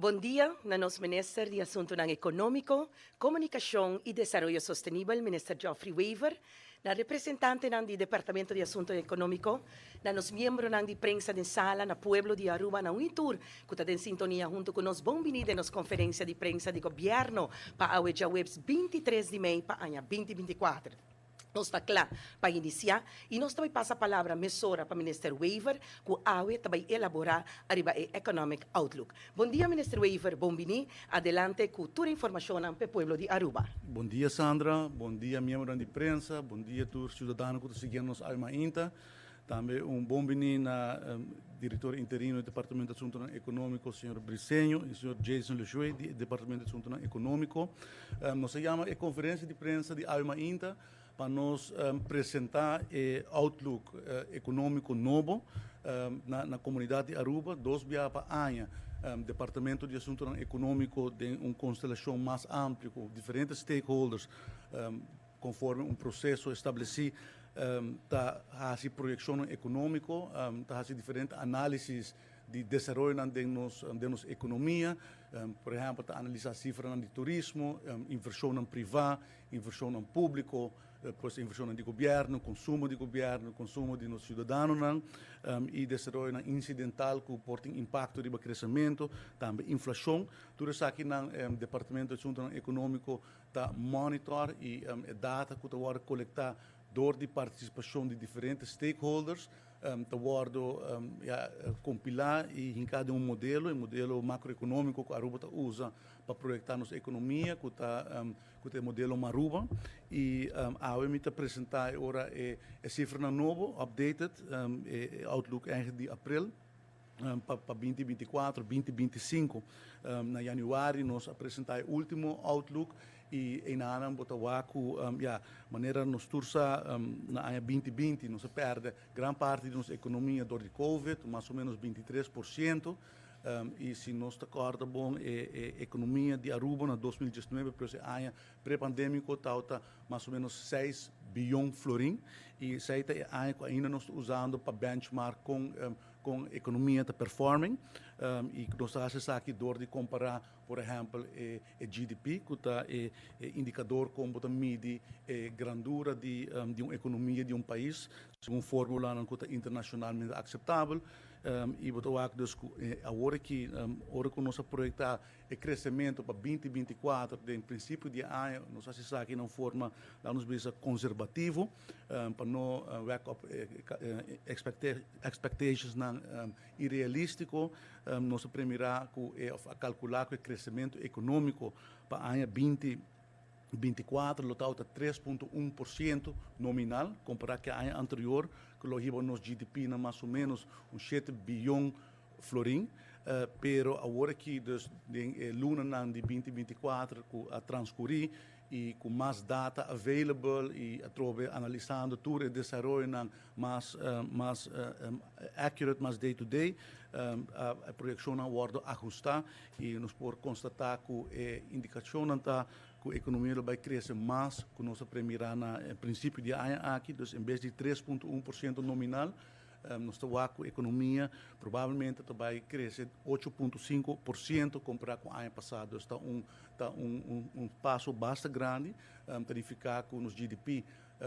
Bon dia na nos Minister di Asuntonan Economico, Comunicacion y Desaroyo Sostenibel, Minister Geoffrey Wever, na representantenan di Departamento di Asunto Economico, na nos miembronan di prensa den sala, na pueblo di Aruba, na un y tur cu ta den sintonia hunto cu nos. Bon bini den nos conferencia di prensa di Gobierno pa awe djaweps 23 di mei pa aña 2024. Nos ta cla pa inicia y nos ta bay pasa palabra mesora pa Minister Wever cu awe ta bay elabora ariba e Economic Outlook. Bon dia, Minister Wever, bon bini, adelante cu tur informacionnan p'e pueblo di Aruba. Bon dia, Sandra, bon dia, miembronan di prensa, bon dia, tur ciudadano cu ta siguiendo nos awe mainta. Tambe un bon bini na director interino di Departamento di Asuntonan Economico, señor Briceño, y señor Jason Lejuez di Departamento di Asuntonan Economico. Nos a yama e conferencia di prensa di awe mainta pa nos presenta e outlook economico nobo na comunidad di Aruba. Dos biaha pa aña Departamento di Asuntonan Economico den un constelacion mas amplio cu diferente stakeholders, conforme un proceso estableci, ta haci proyeccionnan economico, ta haci diferente analisis di desaroyonan den nos economia. Por ehempel, ta analisa cifranan di turismo, inversionnan priva, inversionnan publico, pues inversionnan di gobierno, consumo di gobierno, consumo di nos ciudadanonan y desaroyonan incidental cu por tin impacto riba crecemento, tambe inflacion. Tur esakinan Departamento di Asuntonan Economico ta monitor y e data cu ta wordo colecta door di participacion di diferente stakeholders ta wordo ja, compila y hinca den un modelo, un modelo macroeconomico cu Aruba ta usa pa proyecta nos economia, cu ta e modelo Maruba. Y awe mi ta presenta ora e cifra nobo, updated, e outlook eigenlijk di april pa 2024, 2025. Na januari nos a presenta e ultimo outlook y einan bo ta wak cu ja, manera nos tur sa, na aña 2020 nos a perde gran parti di nos economia door di COVID, mas o menos 23%. Y si nos ta corda bon, e economia di Aruba na 2019, pero e aña pré-pandemico, ta mas o menos 6 biyon florin y esey ta e aña cu ainda nos ta usando pa benchmark con economia ta performing y nos ta haci aki door di compara, por ehempel, e GDP, cu ta e indicador con ta midi e grandura di un economia di un pais, segun formula cu ta internacionalmente aceptabel. Y bo ta wak dus awor cu ora cu nos a proyecta e crecemento pa 2024, den principio di aña, nos a haci aki den un forma, laga nos bisa, conservativo, pa no wek up expectations nan irrealistico. Nos a premira cu a calcula cu e crecemento economico pa aña 2024 lo ta 3.1% nominal, compara cu e aña anterior, cu lo hiba nos GDP na mas o menos un 7 biyon florin. Pero awor aki, dus den lunanan di 2024 cu a transcuri y cu mas data available y atrobe analisando tur e desaroyonan mas accurate, mas day to day, e proyeccion a wordo ahusta y nos por constata cu e indicacion ta cu e economia lo bay crece mas cu nos a premira na principio di aña aki. Dus en bes di 3.1% nominal, nos ta wak cu e economia probablemente ta bay crece 8.5% compara cu aña pasa. Dus ta un paso basta grandi, ta significa cu nos GDP,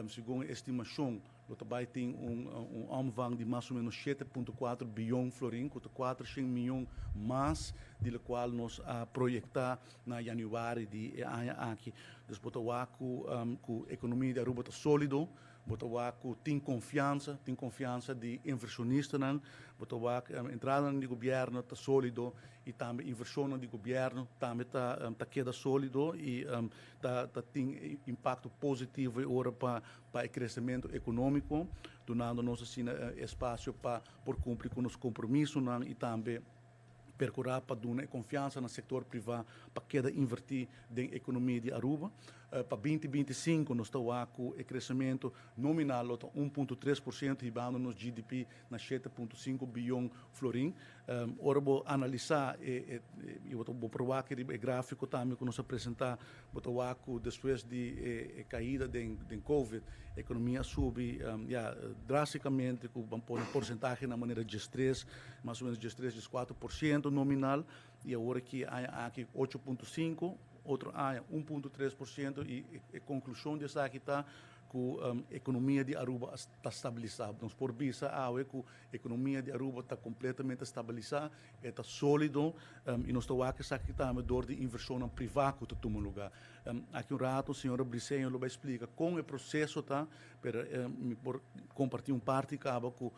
segun estimacion, lo bay tin un omvang di mas o menos 7.4 biyon florin, cu 400 miyon mas di locual nos a proyecta na januari di e aña aki. Dus bo ta wak cu economia di Aruba ta solido, bo ta wak cu tin confiansa di inversionistanan, bo ta wak entrada di gobierno ta solido y tambe inversion di gobierno tambe ta keda solido y ta tin impacto positivo ora pa e crecemento economico, dunando nos asina espacio pa por cumpli cu nos compromisonan y tambe percura pa duna confiansa den sector priva pa keda inverti den economia di Aruba. Pa 2025 nos ta cu e crecemento nominal ta 1.3%, hibando nos GDP na 7.5 biyon florin. Ora bo analisa e bo proba cu e grafico tambe cu nos a presenta, bo ta wak cu despues di e caida di COVID, economia a subi ja, drasticamente, cu un porcentahe na manera di 3, mas o menos 3, 4% nominal. Y awor aki aki 8.5, otro aña 1.3% y e conclusion di esaki ta cu economia di Aruba ta stabilisa. Nos por bisa awe cu economia di Aruba ta completamente stabilisa, ta solido y nos ta wak esaki tambe door di inversion priva cu ta tuma luga. Aki un rato, señor Briceño lo bay splica con e proceso ta, pero mi por comparti un parti caba cu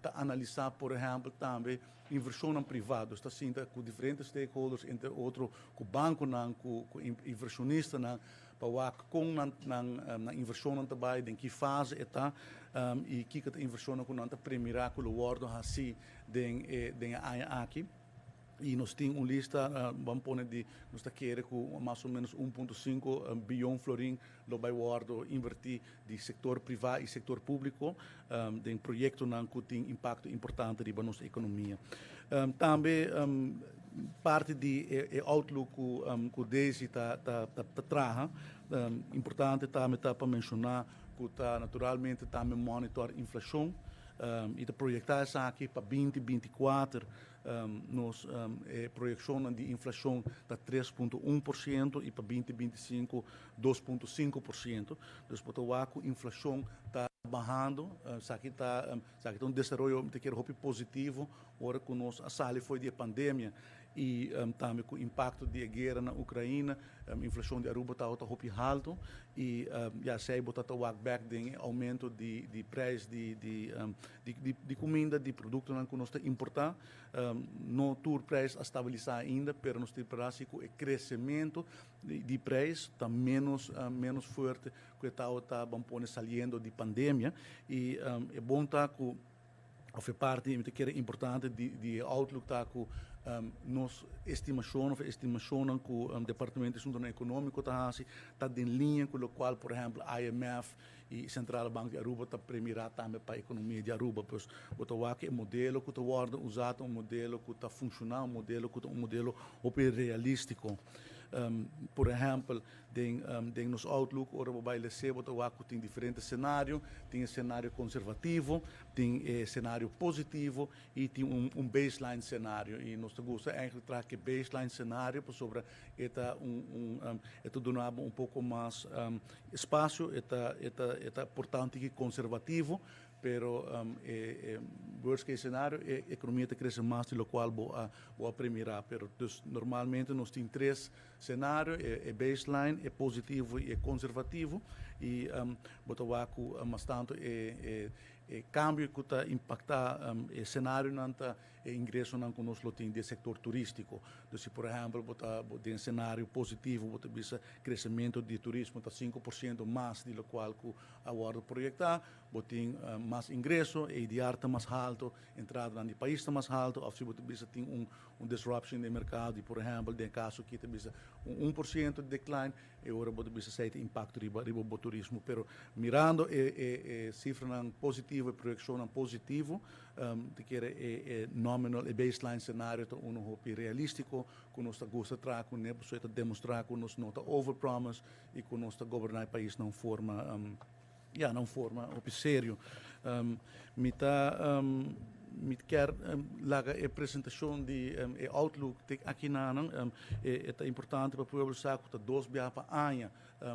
ta analisa, por ehempel, tambe inversion priva. Ta sinta cu diferente stakeholders, entre otro, cu banconan, cu inversionistanan, pa wak con nan inversion tambe, den ki fase ta y ki e inversion cu nan ta premira cu lo wordo haci den aña aki. Y nos tin un lista, ban pone di, nos ta kere cu mas o menos 1.5 biyon florin lo bay wordo inverti di sector priva y sector publico den proyectonan cu tin impacto importante riba nos economia. Tambe parti di e outlook cu DESI ta traha, importante tambe ta pa menciona cu ta naturalmente tambe monitor inflacion y ta proyecta esaki pa 2024. Nos proyeccion di inflacion ta 3.1% y pa 2025 2.5%. Dus bo ta wak cu inflacion ta bahando, esaki ta un desaroyo, mi kier, hopi positivo, ora cu nos a sali for di pandemia y tambe cu impacto di guera na Ucrania, inflacion di Aruba ta hopi halto y ja, esey bo ta wak back den aumento di prijs di cuminda, di productonan cu nos ta importa. No tur prijs a stabilisa ainda, pero nos tin cu e crecemento di prijs ta menos fuerte cu ta, ban pone, saliendo di pandemia y e bon ta cu of parti mi kier importante di outlook ta cu nos estimacion of estimacion cu Departamento di Asunto Economico ta haci ta den liña cu locual, por ehempel, IMF y Centrale Bank di Aruba ta premira tambe pa economia di Aruba. Pues, bo ta wak e modelo cu ta wordo usa, un modelo cu ta funciona, un modelo cu ta un modelo hopi realistico. Por ehempel, den nos outlook, ora bo bay lesa, bo ta wak cu tin diferente scenario, tin scenario conservativo, tin scenario positivo y tin un baseline scenario. Y nos gusta eigenlijk traha e baseline scenario pasobra e ta e ta duna un poco mas espacio, e ta importante cu conservativo, pero worst case scenario, e economia ta crece mas di locual bo a premira. Pero dus normalmente nos tin tres scenario, e baseline, e positivo y e conservativo y bo ta wak mas tanto e cambio cu ta impacta e scenarionan ta e ingresonan cu nos lo tin di sector turistico. Dus si, por ehempel, bo ta den scenario positivo, bo ta bisa crecemento di turismo ta 5% mas di locual cu a wordo proyecta, bo tin mas ingreso, ADR ta mas halto, entrada di pais ta mas halto, of si bo bisa tin un disruption di mercado, por ehempel, den caso aki ta bisa un 1% di decline, y ora bo bisa esey impacto riba e turismo, pero mirando e cifranan positivo, e proyeccion positivo, di cu e nominal e baseline scenario ta un hopi realistico, cu nos ta gusta traha cu ne, ta demostra cu nos no ta overpromise y cu nos ta goberna e pais na un forma ja, na un forma hopi serio. Mi kier laga e presentacion di e outlook te aki na e importante pa pueblo sa cu ta dos biaha pa aña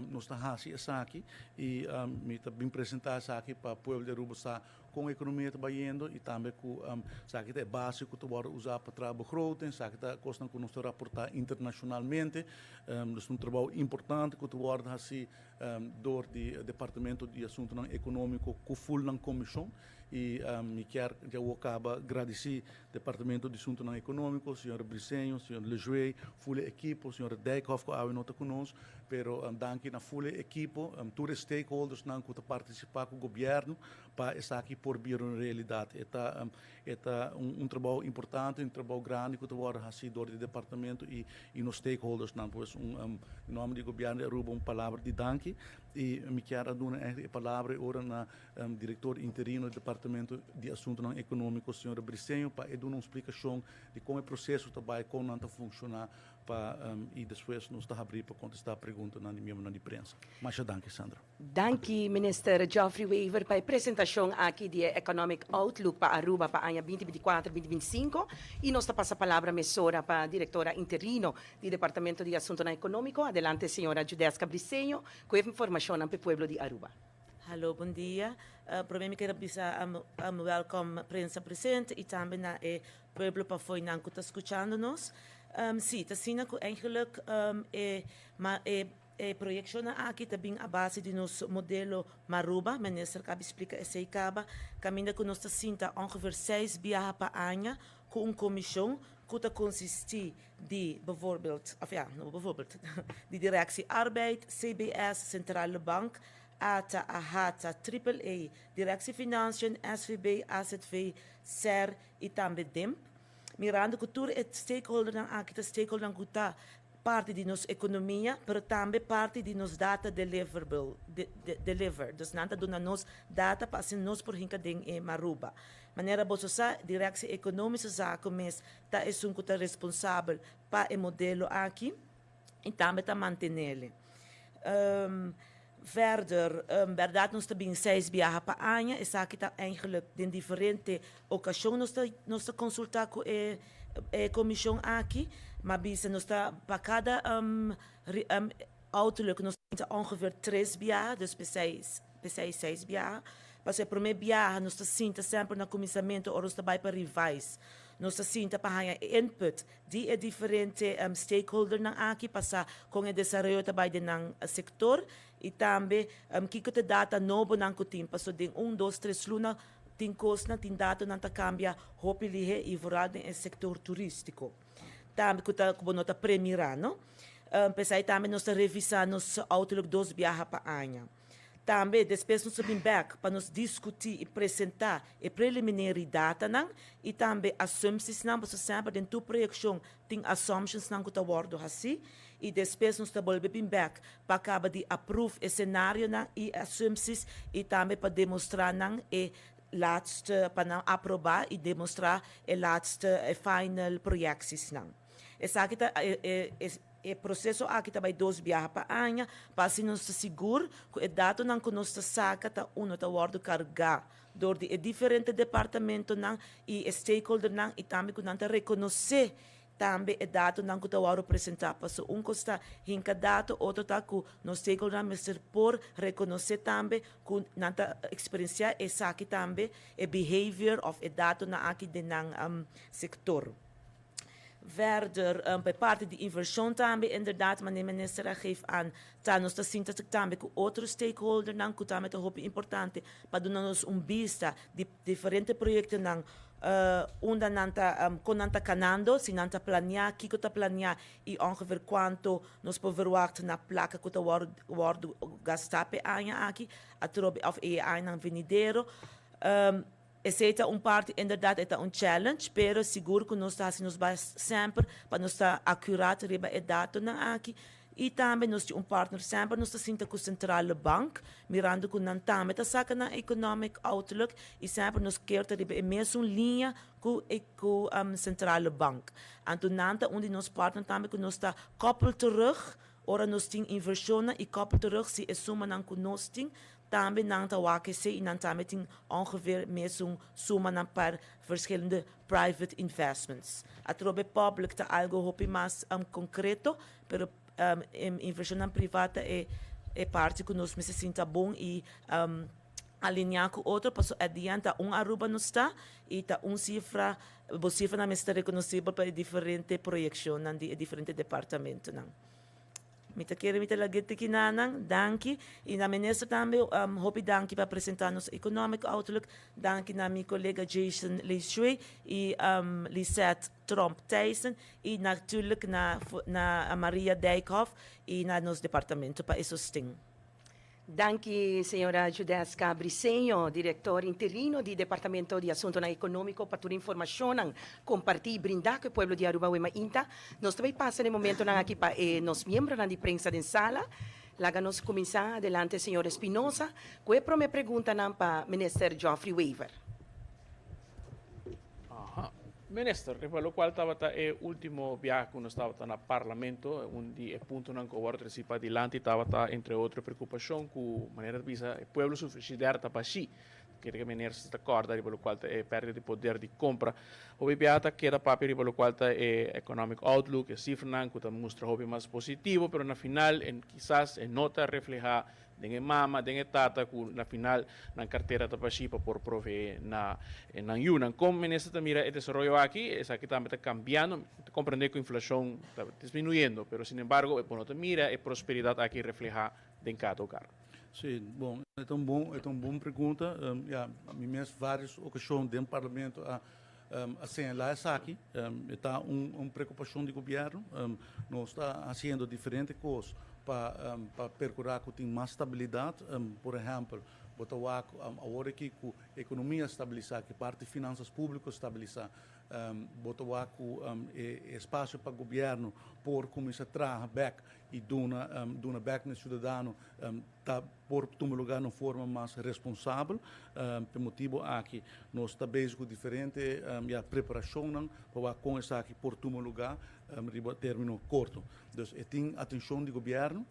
nos ta haci esaki y mi ta bin presenta esaki pa pueblo di Aruba sa con e economia ta bayendo y tambe cu esaki ta base cu ta usa pa traha begroting, esaki ta cos cu nos ta raporta internacionalmente, dus un trabou importante cu ta wordo haci door di Departamento di Asunto Economico cu full nan comision y mi kier ya caba gradici Departamento di Asunto Economico, señor Briceño, señor Lejuey, full ekipo, señor Dijkhoff, cu awe no ta cu nos, pero danki na full ekipo, tur stakeholders nan cu ta participa cu gobierno pa esaki por bira un realidad. E ta un trabou importante, un trabou grandi cu ta wordo haci door di departamento y nos stakeholders nan. Pues na nomber di gobierno di Aruba, un palabra di danki y mi kier duna e palabra ora na director interino di Departamento di Asunto Economico, señor Briceño, pa duna un splicacion di con e proceso tambe, con ta funciona. pa y despues nos ta habri pa contesta preguntanan di miembronan di prensa. Masha danki, Sandra. Danki Minister Geoffrey Wever pa e presentacion aki di e Economic Outlook pa Aruba pa aña 2024, 2025 y nos ta pasa palabra mesora pa directora interino di Departamento di Asuntonan Economico. Adelante señora Judesca Briceño cu e informacionnan pa e pueblo di Aruba. Hallo, bon dia. Prome mi kier a bisa welkom prensa presente y tambe na e pueblo pafoinan cu ta scuchando nos. Si, ta asina cu eigenlijk e ma e e proyeccionnan aki ta bin a base di nos modelo Maruba, minister caba splica esey caba, caminda cu nos ta sinta ongeveer seis biaha pa aña cu un comision cu ta consisti di bijvoorbeeld, of ja, no bijvoorbeeld, di Directie Arbeid, CBS, Centrale Bank, ATA, AHATA, Triple A, Directie Financiën, SVB, AZV, SER y tambe DIMP. Mirando cu tur e stakeholdernan aki ta stakeholdernan cu ta parti di nos economia, pero tambe parti di nos data deliverable, de, de, deliver. Dus nan ta duna nos data pa asina nos por hinca den e Maruba. Manera boso sa, Directie Economische Zaken mes ta esun cu ta responsabel pa e modelo aki y tambe ta mantenele. Verder, berdad nos ta bin seis biaha pa aña, esaki ta eigenlijk den diferente ocasion nos ta nos ta consulta cu e e comision aki, ma bisa nos ta pa cada outlook nos ta ongeveer tres biaha, dus p'esei p'esei seis biaha. Pasobra e prome biaha nos ta sinta semper na cuminsamento ora nos ta bay pa revise, nos ta sinta pa haña e input di e diferente stakeholdernan aki pa sa kon e desaroyo ta bai den nan sektor i tambe kiko ta e data nobonan ku tin pasobra den un, dos, tres luna tin kosnan, tin datonan ta kambia hopi lihé i vooral den e sektor turístiko tambe ku ta ku bo no ta premirá no. P'esei tambe nos ta revisá nos outlook dos biaha pa aña. Tambe despues nos ta bin bek pa nos diskutí i presentá e preliminary datanan i tambe assumptiesnan, pasobra semper den tur proyekshon tin assumptionsnan ku ta wòrdu hasí i despues nos ta bolbe bin bek pa kaba di approve e senarionan i assumpties i tambe pa demostrá nan e laatste, pa nan aprobá i demostrá e laatste, e final proyeksiesnan. Esaki ta e e proseso aki ta bai dos biaha pa aña pa asina nos ta sigur ku e datonan ku nos ta saka ta uno ta wòrdu kargá dor di e diferente departamentonan i e stakeholdernan i tambe ku nan ta rekonosé tambe e datonan ku ta wòrdu presentá. Pasobra un kos ta hinka dato, otro ta ku nos stakeholdernan mester por rekonosé tambe ku nan ta eksperensiá esaki tambe, e behavior òf e datonan aki den nan sektor. Verder, pa e parti di inversion tambe, inderdaad, manera minister a geef aan, ta nos ta sinta tambe cu otro stakeholdernan cu tambe ta hopi importante pa duna nos un bista di diferente proyectonan unda nan ta, con nan ta canando, si nan ta planea, kico ta planea y ongeveer cuanto nos por verwacht na placa cu ta wordo gasta p'e aña aki atrobe of e añanan venidero. Esei ta un parti, inderdat e ta un challenge, pero sigur ku nos ta hasi nos best semper pa nos ta akurat riba e datonan aki. I tambe nos tin un partner semper nos ta sinta ku Centrale Bank, mirando ku nan tambe ta saka nan economic outlook i semper nos kier ta riba e mesun liña ku e ku Centrale Bank. Anto nan ta un di nos partner tambe ku nos ta koppel terug ora nos tin invershonnan i koppel terug si e sumanan ku nos tin Tambe nan ta wak esei i nan tambe tin ongeveer mesun sumanan pa verschillende private investments. Atrobe public ta algo hopi mas concreto, pero inversionnan priva ta e e parti cu nos mester sinta bon i alinea cu otro pasobra at the end ta un Aruba nos ta i ta un cifra, bo cifranan mester ta reconocibel pa e diferente proyeccionnan di e diferente departamentonan. Mi ta kere mi ta laga te kinanan. Danki. I na minister tambe hopi danki pa presenta nos economic outlook. Danki na mi colega Jason Leeshui i Lisette Tromp Thijssen i natuurlijk na na Maria Dijkhoff i na nos departamento pa e sosten. Danki señora Judesca Briceño, director interino di Departamento di Asuntonan Economico pa tur informacionnan comparti y brinda cu e pueblo di Aruba awe mainta. Nos ta bay pasa na e momentonan aki pa e nos miembronan di prensa den sala. Laga nos cuminsa adelante señor Espinosa cu e prome preguntanan pa Minister Geoffrey Wever. Aha. Minister, riba locual tabata e ultimo biaha cu nos tabata na Parlamento, un di e puntonan cu a wordo treci padilanti tabata entre otro e preocupacion cu, manera ta bisa, e pueblo su frigidaire ta bashi. Kere cu minister ta corda riba locual ta e perdida di poder di compra. Hopi biaha ta keda papia riba locual ta e economic outlook, e cifranan cu ta mustra hopi mas positivo, pero na final e kisas e no ta refleha Den e mama, den e tata ku na final nan kartera ta bashí pa por proveé na nan yunan. Kon minister ta mira e desaroyo aki? Esaki tambe ta kambiando. Mi ta komprendé ku inflashon ta disminuyendo, pero sinembargo bo no ta mira e prosperidat aki reflehá den kada hogar. Sí, bon, e ta un bon, e ta un bon pregunta. Ya, mi mes vários okashon den parlamento a a señalá esaki. E ta un un preokupashon di gobièrnu. Nos ta hasiendo diferente kos pa pa perkurá ku tin mas stabilidat. Por ehèmpel, bo ta wak awor aki ku ekonomia stabilisá, ku e parti finansas públiko stabilisá. Bo ta wak ku e espasio pa gobièrnu por kuminsá traha bèk i duna duna bèk na e siudadano ta por tuma lugar na un forma mas responsabel. P'e motibo aki nos ta bezig ku diferente ya preparashonnan pa wak kon esaki por tuma lugar riba termino korto. Dus e tin atenshon di gobièrnu,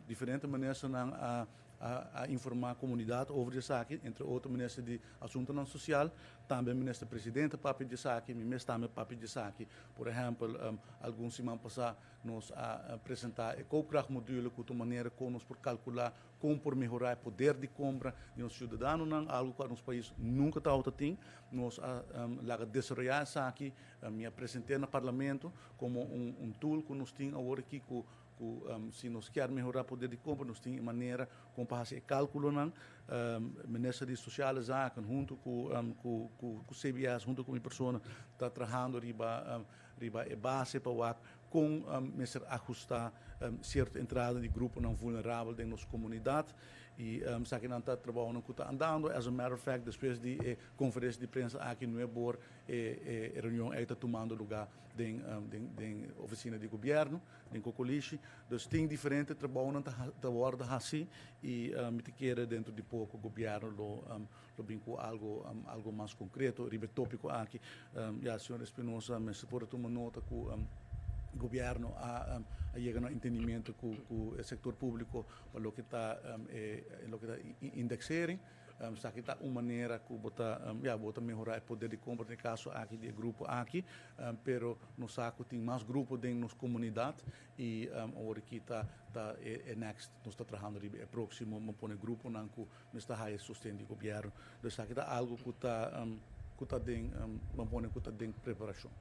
diferente ministernan a a informá komunidat over di esaki, entre otro minister di Asuntonan Sosial, tambe minister presidente papia di esaki, mi mes tambe papia di esaki. Por ehèmpel, algun siman pasá Nos a presentá e koopkrachtmodule ku ta un manera kon nos por kalkulá kon por mehorá e poder di kompra di nos siudadanonan, algu ku nos pais nunka tabata tin. Nos a laga desaroyá esaki, mi a present'é na parlamento komo un tool ku nos tin awor aki ku ku si nos kier mehorá poder di kompra nos tin e manera kon pa hasi e kalkulonan. Minister di Sosiale Zaken huntu ku ku CBS huntu ku mi persona ta trahando riba Riba e base pa wak kon mester ahustá sierto entrada di gruponan vulnerabel den nos komunidat i esakinan ta trabounan ku ta andando. As a matter of fact, despues di e konferensia di prensa aki nuebor e reunion ei ta tumando lugá den den ofisina di gobièrnu den Kokolishi. Dus tin diferente trabounan ta wòrdu hasi i mi ta kere dentro di poko gobièrnu lo Lo bin ku algo algo mas konkreto riba e tópiko aki. Ya, señor Espinosa mester por a tuma nota ku gobièrnu a a yega na un entendimiento ku ku e sektor públiko pa loke ta e loke ta indexering. Esaki ta un manera ku bo ta ya bo ta mehorá e poder di kompra den e kaso aki di e grupo aki, pero nos sa ku tin mas grupo den nos komunidat i awor aki ta ta e next nos ta trahando riba e próksimo, bo pone gruponan ku Mester haya sosten di gobierno. Dus esaki ta algo cu ta cu ta den, ban pone cu ta den preparacion.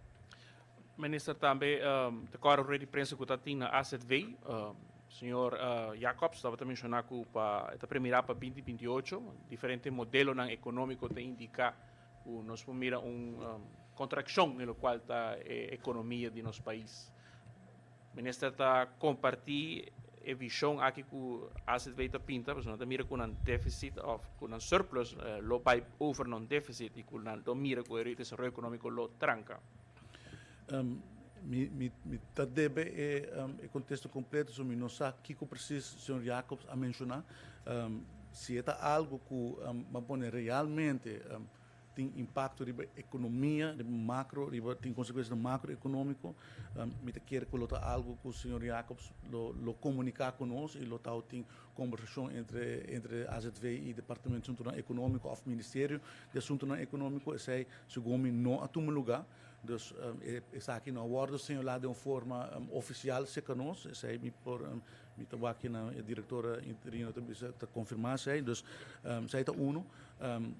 Minister tambe ta kòrda rueda di prensa ku ta tin na AZV. Señor Jacobs tabata menshoná ku pa e ta premirá pa binti 28 diferente modelonan ekonómiko ta indiká ku nos por mira un kontrakshon den lokual ta e ekonomia di nos pais. Minister ta comparti e vision aki cu AZV ta pinta, pasobra nan ta mira cu nan deficit of cu nan surplus lo bay over nan deficit y cu nan lo mira cu e desaroyo economico lo tranca. Mi mi ta debe e e contexto completo, so mi no sa kico precies señor Jacobs a menciona. Si e ta algo cu ban pone realmente tin impacto riba economia, riba macro, riba tin consecuencianan macroeconomico. Mi ta kere cu lo ta algo cu señor Jacobs lo lo comunica cu nos y lo tao tin conversacion entre entre AZV y Departamento di Asuntonan Economico of Ministerio di Asuntonan Economico. Esey segun mi no a tuma lugar. Dus esaki no a wordo señala den un forma oficial cerca nos. Esey mi por mi ta wak na e directora interino ta bisa ta confirma esey. Dus esey ta uno.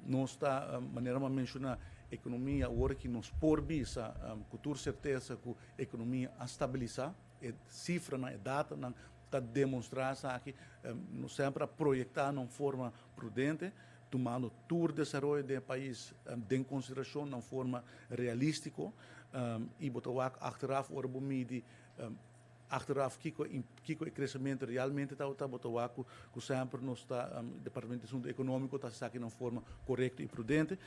Nos ta, manera mi a menciona, economia awor aki nos por bisa cu tur certeza cu economia a stabilisa. E cifranan, e datanan ta demonstra esaki. Nos semper a proyecta na un forma prudente, tumando tur desaroyo den e pais den consideracion na un forma realistico. Y bo ta wak achteraf ora bo midi Achteraf kiko kiko e crecemento realmente tabata, bo ta wak cu cu semper nos ta Departamento di Asunto Economico ta haci esaki na un forma corecto y prudente.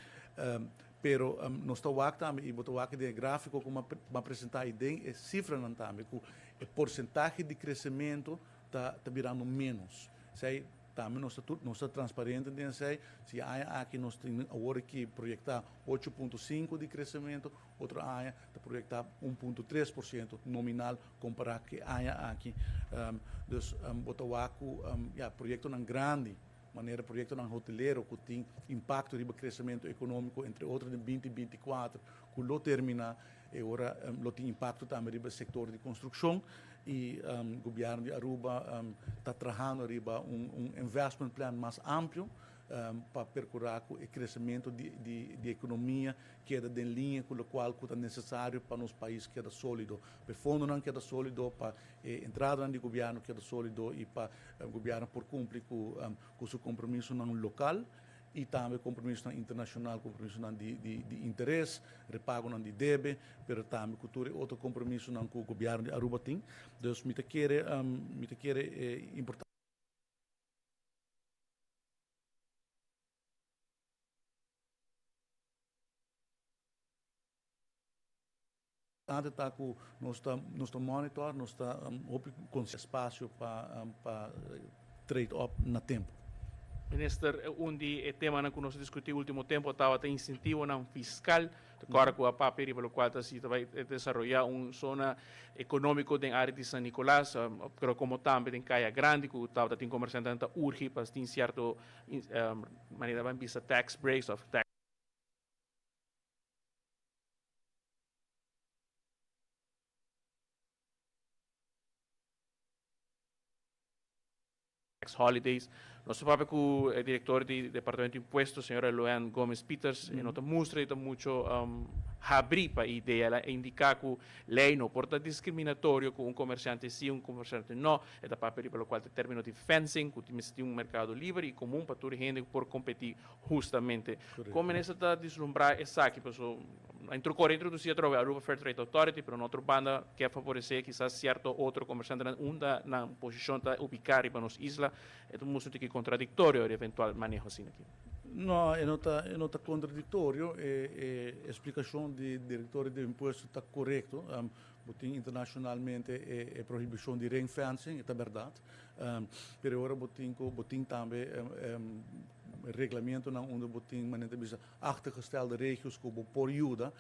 Pero nos ta wak tambe y bo ta wak den e grafico cu m'a presenta y den e cifranan tambe cu e porcentahe di crecemento ta ta birando menos. Esey. Tambe nos ta tur nos ta transparente den esei. Si e aña aki nos tin awor aki proyektá 8.5 di kresementu, otro aña ta proyektá 1.3% nominal kompará ku e aña aki. Dus bo ta wak ku ya proyektonan grandi manera proyektonan hotelero ku tin impakto riba kresementu ekonómiko entre otro den 2024 ku lo terminá e ora lo tin impakto tambe riba e sektor di konstrukshon i gobièrnu di Aruba ta trahando riba un investment plan mas amplio pa perkurá ku e kresementu di ekonomia keda den liña ku lokual ku ta nesesario pa nos pais keda sólido, pa e fondonan keda sólido, pa e entradanan di gobièrnu keda sólido i pa gobièrnu por kumpli ku su kompromisonan lokal i tambe kompromisonan internashonal, kompromisonan di interes, repagonan di debe, pero tambe ku tur e otro kompromisonan ku gobièrnu di Aruba tin. Dus mi ta kere mi ta kere e importante. Importante ta ku nos ta nos ta monitor, nos ta hopi espasio pa pa trade up na tempu. Minister, un di e temanan ku nos a diskutí último tempu tabata insentivonan fiskal. Ta kòrda ku a papia riba lokual ta si ta bai desaroyá un zona ekonómiko den área di San Nicolas, pero komo tambe den Kaya Grandi ku tabata tin komersiantenan ta urgi pa tin sierto manera ban bisa tax breaks òf tax holidays. Nos ta papia ku e direktor di Departamento di Impuesto, señora Luann Gomez Pieters, e no ta mustra di ta mucho habrí pa e idea. El a indiká ku lei no por ta diskriminatorio ku un komersiante sí, un komersiante no. E ta papia riba lokual ta e término di fencing, ku mester tin un merkado liber i komun pa tur hende por kompetí hustamente. Kon minister ta dislumbrá esaki? Paso a introdusí atrobe Aruba Fair Trade Authority, pero na otro banda ke favoresé kisas sierto otro komersiantenan unda nan posishon ta ubiká riba nos isla. E ta mustra un tiki kontradiktorio e eventual maneho asina aki. No, e no ta, e no ta kontradiktorio. E e esplikashon di direktor di impuesto ta korekto. Bo tin internashonalmente e e prohibishon di ring fencing, e ta bèrdat. Pero e ora bo tin ku bo tin tambe reglamentonan unda bo tin manera ta bisa achtergestelde regios ku bo por yuda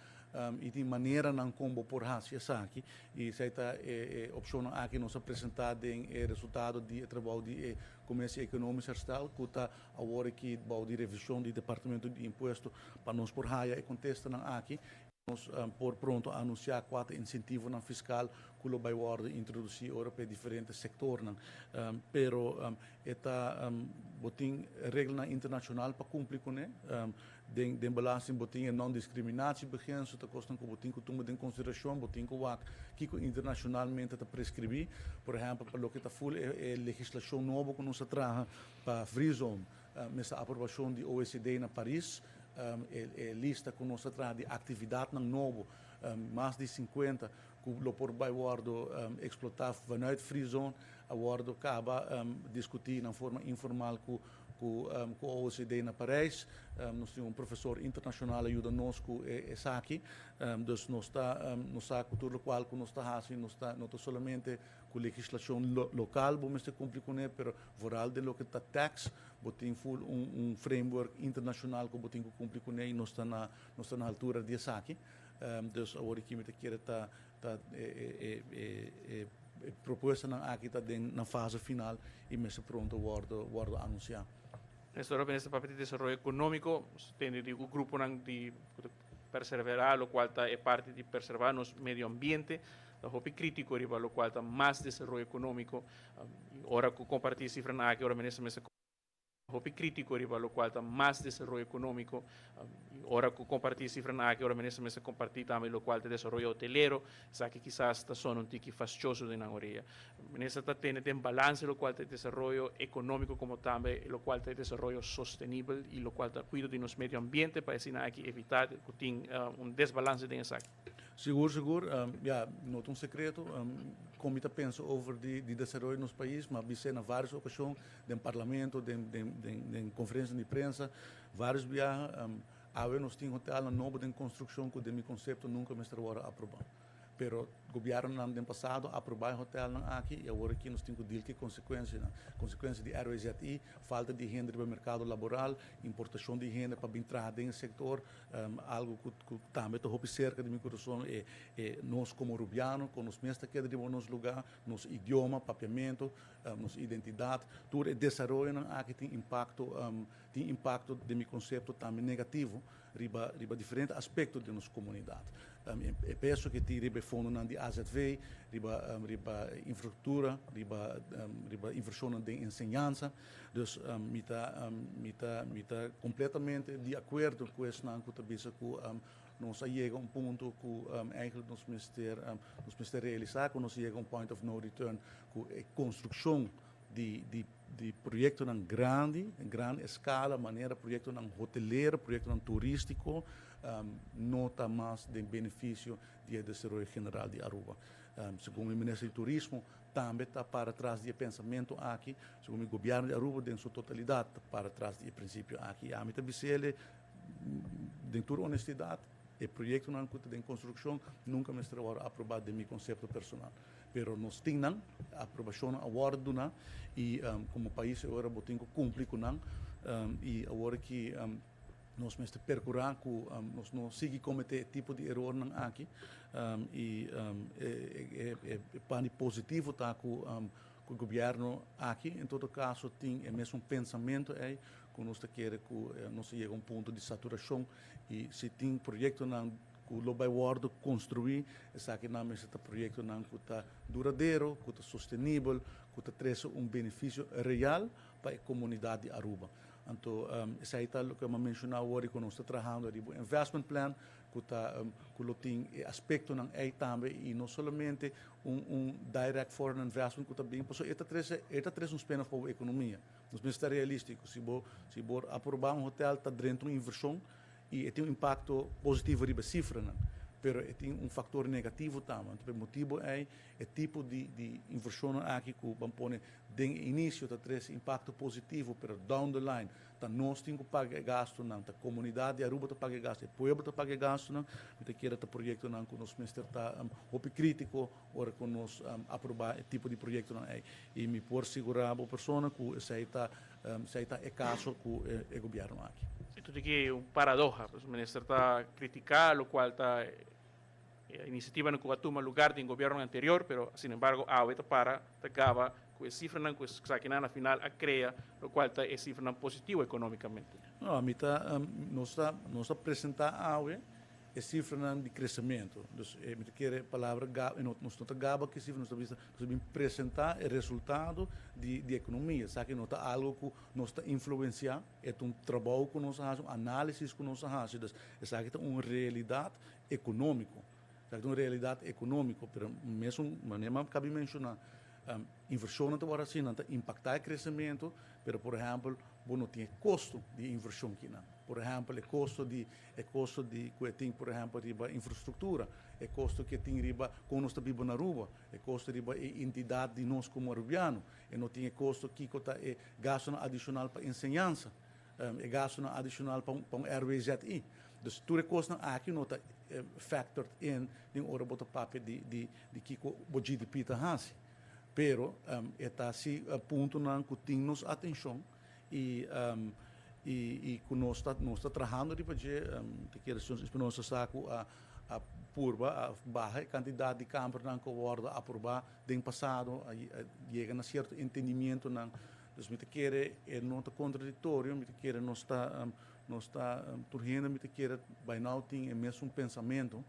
i tin maneranan kon bo por hasi esaki i esei ta e opshonnan aki nos a presentá den e resultado di e trabou di e Commissie Economisch Herstel ku ta awor aki bou di revishon di Departamento di Impuesto pa nos por haya e kontestanan aki. Nos por pronto anunsiá kua ta insentivonan fiskal ku lo bai wòrdu introdusí ora pa e diferente sektornan. Pero e ta bo tin reglanan internashonal pa kumpli kuné. Den den belasting bo tin e non-discriminatiebeginsel, ta kosnan ku bo tin ku tuma den konsiderashon, bo tin ku wak kiko internashonalmente ta preskribí. Por ehèmpel pa loke ta ful e legislashon nobo ku nos a traha pa Free Zone, mester aprobashon di OECD na Paris. E lista ku nos ta traha di aktividatnan nobo, mas di 50 ku lo por bai wòrdu eksplotá vanuit Free Zone, a wòrdu kaba diskutí na forma informal ku ku OECD na Parijs. Nos tin un profesor internashonal a yuda nos ku esaki. Dus nos ta nos sa ku tur lokual ku nos ta hasi nos ta no ta solamente ku legislashon lokal bo mester kumpli kuné, pero vooral den loke ta tax Bo tin ful un un framework internacional cu bo tin cu cumpli cune y nos ta na nos ta na altura di esaki. Dus awor aki mi ta kere ta ta e e e e e propuestanan aki ta den nan fase final y mester pronto wordo wordo anuncia. Néstor Robin esta papia di desaroyo economico, nos ta tende di cu gruponan di cu ta perservera locual ta e parti di perserva nos medio ambiente, ta hopi critico riba locual ta mas desaroyo economico. Ora cu comparti cifranan aki, ora minister mester hopi critico riba locual ta mas desaroyo economico. Ora cu comparti cifranan aki, ora minister mester comparti tambe locual ta desaroyo hotelero. Esaki kisas ta sona un tiki fastioso den nan orea. Minister ta tene den balance locual ta e desaroyo economico como tambe locual ta e desaroyo sostenibel y locual ta cuido di nos medio ambiente pa asina aki evita cu tin un desbalance den esaki. Sigur, sigur. Ya, no ta un secreto con mi ta pensa over di di desaroyo di nos pais, ma bis'é na varios ocasion den parlamento, den den den den conferencianan di prensa, varios biaha. Awe nos tin hotelnan nobo den construccion cu den mi concepto nunca mester worde aproba. Pero gobiernonan den pasado a aproba e hotelnan aki y awor aki nos tin cu deal cu e consecuencianan. Consecuencia di RWZI, falta di hende riba e mercado laboral, importacion di hende pa bin traha den e sector, algo cu cu tambe ta hopi cerca di mi corazon, e e nos como Rubiano, con nos mes ta keda riba nos lugar, nos idioma, papiamento, nos identidad, tur e desaroyonan aki tin impacto, tin impacto den mi concepto tambe negativo riba riba diferente aspecto den nos comunidad. E peso ke tin riba e fondonan di AZV, riba riba infrastructura, riba riba inversionnan den enseñansa. Dus mi ta mi ta mi ta completamente di acuerdo cu esnan cu ta bisa cu nos a yega un punto cu eigenlijk nos mester nos mester realisa cu nos a yega un point of no return cu e construccion di di di proyectonan grandi, en gran escala, manera proyectonan hotelero, proyectonan turistico, no ta mas den beneficio di e desaroyo general di Aruba. Segun mi Minister di Turismo tambe ta para tras di e pensamento aki, segun mi Gobierno di Aruba den su totalidad ta para tras di e principio aki. Y ami ta bisele den tur honestidad, e proyectonan cu ta den construccion nunca mester a worde aproba den mi concepto personal. Pero nos tin nan, aprobacionnan a worde duna y como pais e ora bo tin cu cumpli cu nan y awor ki nos mester percura cu nos no sigui comete e tipo di erornan aki y e parti positivo ta cu e gobierno aki en todo caso tin e mesun pensamento ey cu nos ta kere cu nos a yega un punto di saturacion y si tin proyectonan cu lo bay wordo construi, esakinan mester ta proyectonan cu ta duradero, cu ta sostenibel, cu ta trece un beneficio real pa e comunidad di Aruba. Anto esey ta loke mi a menciona awor y cu nos ta trahando ariba un investment plan cu ta cu lo tin e aspectonan ey tambe y no solamente un un direct foreign investment cu ta bin pasobra e ta trece e ta trece un spin-off pa bo economia. Nos mester ta realistico, si bo si bo aproba un hotel ta drenta un inversion y e tin un impacto positivo riba e cifranan, pero e tin un factor negativo tambe. Anto pa e motibo ey e tipo di di inversionnan aki cu ban pone den e inicio ta trece impacto positivo, pero down the line ta nos tin cu paga e gastonan, ta comunidad di Aruba ta paga e gasto, e pueblo ta paga e gastonan. Mi ta kere ta proyectonan cu nos mester ta hopi critico ora cu nos aproba e tipo di proyectonan ey. Y mi por sigura bo persona cu esey ta esey ta e caso cu e gobierno aki. E tur aki un paradoha, pues minister ta critica locual ta E inisiativanan ku a tuma lugar den gobiernonan anterior, pero sin embargo awe ta para ta gaba ku e sifranan ku esakinan na final a krea, lokual ta e sifranan positivo ekonomikamente. No, ami ta, nos ta, nos ta presenta awe e sifranan di kresementu. Dus mi ta kere e palabra gaba, nos no ta gaba ku e sifra, nos ta bisa, nos ta bin presenta e resultado di di ekonomia. Esaki no ta algo ku nos ta influensia, e ta un trabou ku nos a hasi, un analisis ku nos a hasi. Dus esaki ta un realidat económico. Esaki ta un realidad económico, pero mesun manera mi a cabi menciona, inversionnan ta worde haci, nan ta impacta e crecemento, pero por ehempel bo no tin e costo di e inversion kinan. Por ehempel e costo di e costo di cu e tin por ehempel riba infrastructura, e costo cu e tin riba con nos ta biba na Aruba, e costo riba e identidad di nos como Arubiano, e no tin e costo kico ta e gastonan adicional pa enseñansa. E gastunan adicional pa un RWZI. Dus tur e cosnan aki no ta factored in den ora bo ta papia di di di kico bo GDP ta haci. Pero e ta si puntonan cu tin nos atencion y y y cu nos ta nos ta trahando riba dje. Ta kere señor Espinosa sa cu a a purba a baha e cantidad di campernan cu a wordo aproba den pasado, a yega na cierto entendimientonan. Dus mi ta kere e no ta kontradiktorio, mi ta kere nos ta nos ta tur hende mi ta kere bai nou tin e mesun pensamentu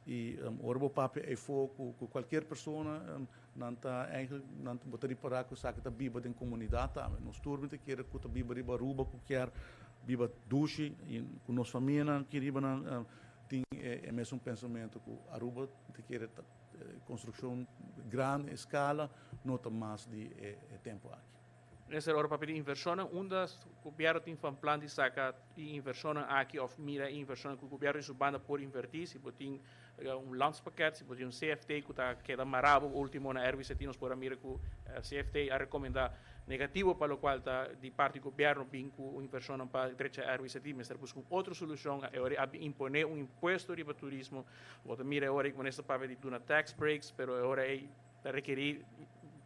i ora bo papia eyfo ku ku kualkier persona nan ta eigentlik nan bo ta ripará ku esaki ta biba den komunidat tambe. Nos tur mi ta kere ku ta biba riba Aruba ku kier biba dushi i ku nos famianan aki riba nan tin e mesun pensamentu ku Aruba mi ta kere ta Construccion gran escala no ta mas di e tempo aki. Minister, ora papia di inversionnan, unda gobierno tin van plan di saca e inversionnan aki of mira e inversionnan cu gobierno di su banda por inverti? Si bo tin un landspakket, si bo tin un CFT cu ta keda mara bo ultimo na RWZI nos por a mira cu CFT a recomenda. Negativo pa locual ta di parti gobierno bin cu un inversionnan pa drecha RWZI mester busca un otro solucion. E ora a bin impone un impuesto riba turismo. Bo ta mira e ora cu minister papia di duna tax breaks, pero e ora ey ta rekeri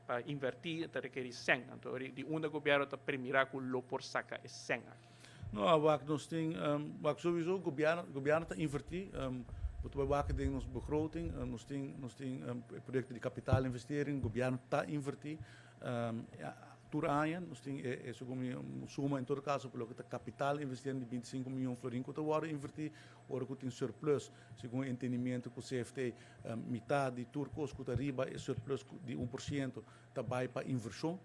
pa inverti, ta rekeri cen. Anto ora di unda gobierno ta premira cu lo por saca e cen aki? No, wak nos tin, wak sowieso gobierno, gobierno ta inverti. Bo ta bay wak den nos begroting, nos tin, nos tin proyecto di kapitaalinvestering, gobierno ta inverti. Tur aña nos tin e segun mi suma en todo caso pa loke ta capital investiendo di 25 miyon florin cu ta wordo inverti. Ora cu tin surplus, segun e entendimiento cu CFT, mitad di tur cos cu ta riba e surplus di 1% ta bay pa inversion,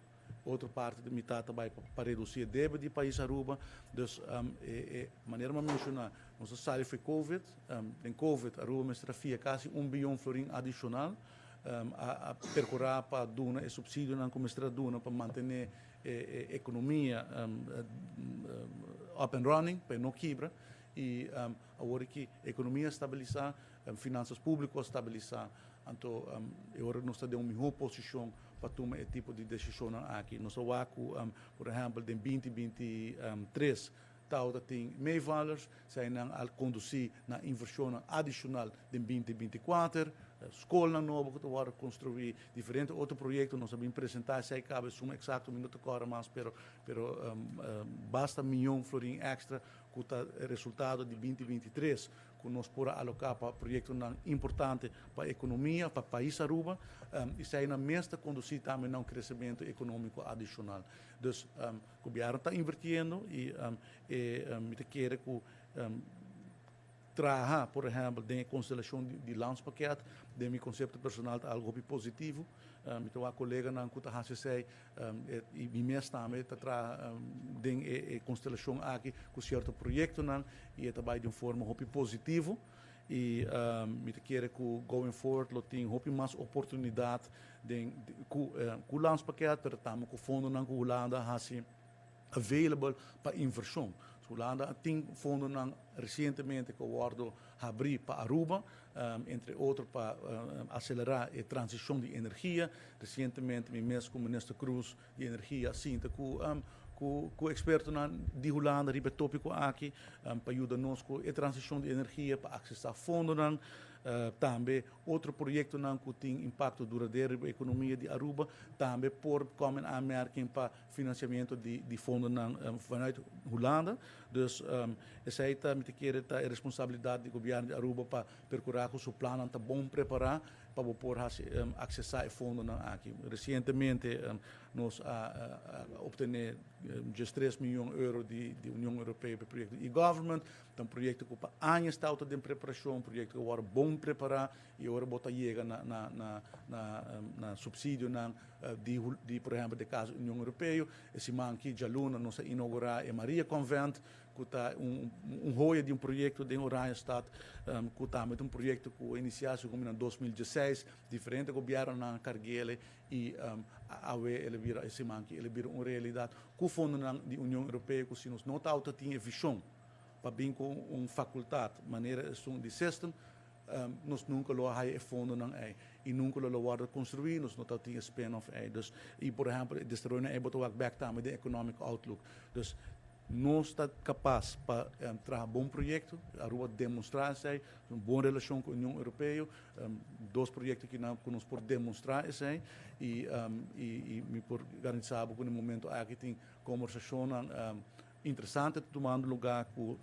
otro parti di mitad ta bay pa reduci e debe di pais Aruba. Dus e manera mi a menciona, nos a sali for e covid, den covid Aruba mester a fia casi un biyon florin adicional. A percura pa duna e subsidionan cu mester a duna pa mantene e economia up and running, pa e no kibra. Y awor aki economia a stabilisa, finanzas publico a stabilisa, anto e ora nos ta den un miho posicion pa tuma e tipo di decisionnan aki. Nos a wak cu, por ehempel, den 2023 Tao ta tin meevallers, eseinan a kondusí na invershonnan adishonal den 2024, skolnan nobo ku ta wòrdu konstruí, diferente otro proyekto. Nos a bin presentá esei kaba, e suma eksakto mi no ta kòrda mas, pero pero basta miyon florin èkstra ku ta resultado di 2023 ku nos por a aloká pa proyektonan importante pa ekonomia, pa pais Aruba, eseinan mes ta kondusí tambe na un kresementu ekonómiko adishonal. Dus Gobierno ta invirtiendo y e mi ta kere cu traha por ehempel den e constelacion di landspakket den mi concepto personal ta algo hopi positivo. Mi ta wak coleganan cu ta haci esey y mi mes tambe ta traha den e constelacion aki cu cierto proyectonan y e ta bay di un forma hopi positivo y mi ta kere cu going forward lo tin hopi mas oportunidad Den ku ku landspakket pero tambe ku fondonan ku Hulanda a hasi available pa invershon. So Hulanda a tin fondonan resientemente ku a wòrdu habrí pa Aruba, entre otro pa aselerá e transishon di energia. Resientemente mi mes ku Minister Croes di Energia a sinta ku ku ekspertonan di Hulanda riba e tópiko aki pa yuda nos ku e transishon di energia, pa aksesá fondonan. Tambe Otro proyectonan cu tin impacto duradero riba economia di Aruba tambe por come in aanmerking pa financiamento di di fondonan vanuit Hulanda. Dus esey ta mi ta kere ta e responsabilidad di gobierno di Aruba pa percura cu su plannan ta bon prepara pa bo por haci accesa e fondonan aki. Recientemente nos a obtene 13 miyon euro di Union Europeo pa e proyecto e-government. Ta un proyekto ku pa aña stau ta den preparashon, un proyekto ku a wòrdu bon prepará i ora bo ta yega na na na na na supsidionan di di por ehèmpel den kaso Union Europeo. E siman aki djaluna nos a inougurá e Maria Convent ku ta un un hoya di un proyekto den Oranjestad ku tambe ta un proyekto ku a inisiá segun mi na 2016. Diferente gobièrnunan a karg'el i awe el a bira e siman aki el a bira un realidat ku fondonan di Union Europeo ku si nos no ta tin e vishon pa bin ku un fakultat manera esun di system, nos nunka lo a haya e fondonan ei i nunka lo lo wòrdu konstruí, nos no ta tin e spin-off ei. Dus, i por ehèmpel e desaroyonan ei bo ta wak bèk tambe den economic outlook. Dus, nos ta kapas pa traha bon proyekto, Aruba a demostrá esei, un bon relashon ku Union Europeo, dos proyekto kinan ku nos por demostrá esei i i mi por garantisá bo ku na e momento aki tin kombersashonnan Interesante ta tumando lugar cu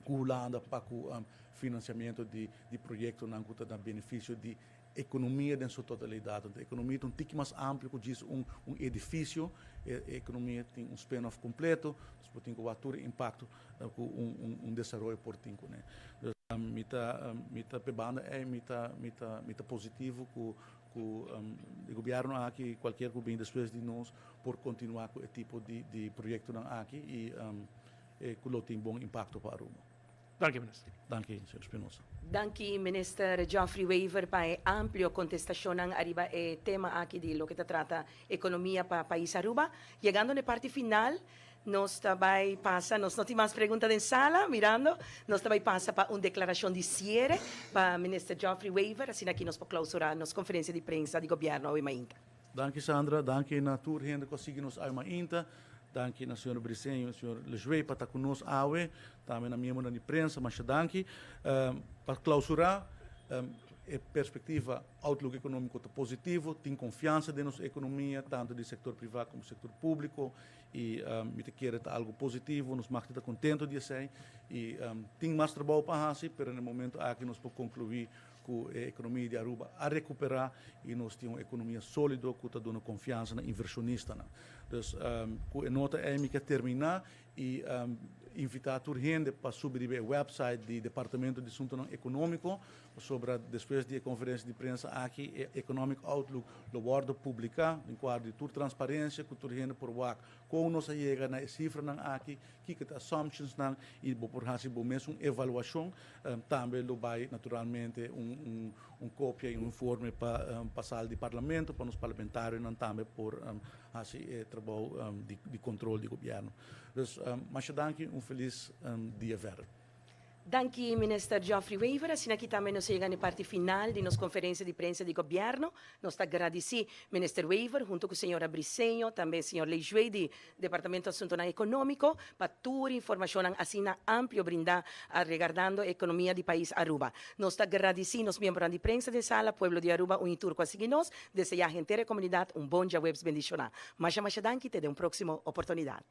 Hulanda pa cu financiamento di proyectonan cu ta na beneficio di economia den su totalidad. Entonces economia ta un tiki mas amplio cu djis un edificio. E economia tin un spin-off completo, dus bo tin cu wak tur e impacto cu un desaroyo por tin cune. Dus mi ta mi ta p'e banda ey mi ta mi ta mi ta positivo cu Cu e gobierno aki, cualkier cu bin despues di nos, por continua cu e tipo di proyectonan aki y cu lo tin bon impacto pa Aruba. Danki, Minister. Danki, señor Espinosa. Danki, Minister Geoffrey Wever, pa e amplio contestacionnan ariba e tema aki di loke ta trata economia pa pais Aruba. Yegando na e parti final, Nos ta bai pasa, nos no tin mas pregunta den sala, mirando, nos ta bai pasa pa un declaracion di ciere pa Minister Geoffrey Wever, asina aki nos por clausura nos conferencia di prensa di Gobierno awe mainta. Danki, Sandra, danki na tur hende ku a sigui nos awe mainta, danki na señor Briceño i señor Lejuey pa ta ku nos awe, tambe na miembronan di prensa, masha danki. Pa klausurá, e perspektiva outlook ekonómiko ta positivo, tin konfiansa den nos ekonomia, tantu di sektor privá komo sektor públiko, i mi ta kere ta algu positivo, nos mag ta kontento di esei, i tin mas trabou pa hasi, pero na e momento aki nos por konkluí ku e ekonomia di Aruba a rekuperá i nos tin un ekonomia sólido ku ta duna konfiansa na invershonistanan. Dus ku e nota ei mi ke terminá i invitá tur hende pa subi riba e website di Departamento di Asuntonan Ekonómiko pasobra despues di e konferensia di prensa aki e Economic Outlook lo wòrdu publiká den kuadro di tur transparensia ku tur hende por wak kon nos a yega na e sifranan aki, kiko ta assumptionsnan i bo por hasi bo mes un evaluashon. Tambe lo bai naturalmente un un kopia i un informe pa pa sal di parlamento pa nos parlamentarionan tambe por hasi e trabou di di kontrol di gobièrnu. Dus masha danki, un felis dia verder. Danki Minister Geoffrey Wever. Asina aki tambe nos a yega na e parti final di nos conferencia di prensa di Gobierno. Nos ta gradici Minister Wever hunto cu Señora Briceño, tambe Señor Lejuey di Departamento Asuntonan Economico pa tur informacionnan asina amplio brinda regardando economia di pais Aruba. Nos ta gradici nos miembronan di prensa den sala, pueblo di Aruba un y tur cu a sigui nos, desea henter e comunidad un bon djaweps bendiciona. Masha masha danki te den un proximo oportunidad.